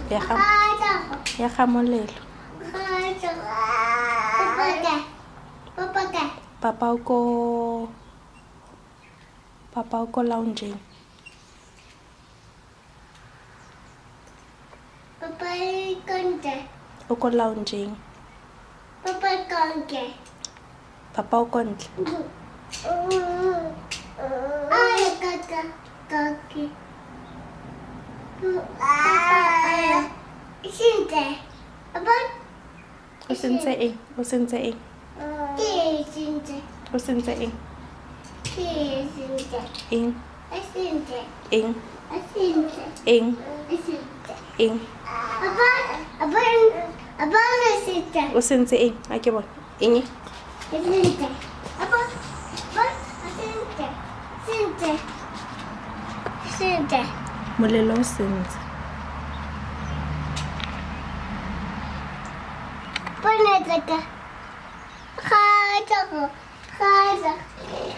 Ya ga Molelo. Papa o ko Papa o ko loungeng. Papa e ko ntle. O ko loungeng. Papa e ko ntle. Papa o ko ntle. Ay, kaka, kaki. Papa, sentle. Papa, O sentse eng? O sentse eng? Ke sentle. O sentse eng? Ke sentle. Eng? Sentle. Eng? Sentle. Eng? Sentle. Eng? Papa, papa, papa, sentle. O sentse eng? A ke bone. Eng? Sentle. Papa, papa, sentle. Sentle. Sentle. Molelo o sentse.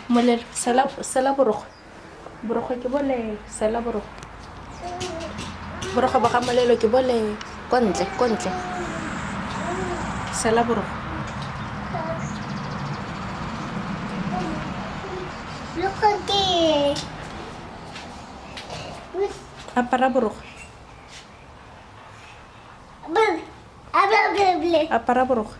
Molelo, sela sela borokgwe. Borokgwe ke bole, sela borokgwe. Borokgwe ba ga Molelo ke bole ko ntle, ko ntle. Sela borokgwe. Apara borokgwe. Apara borokgwe.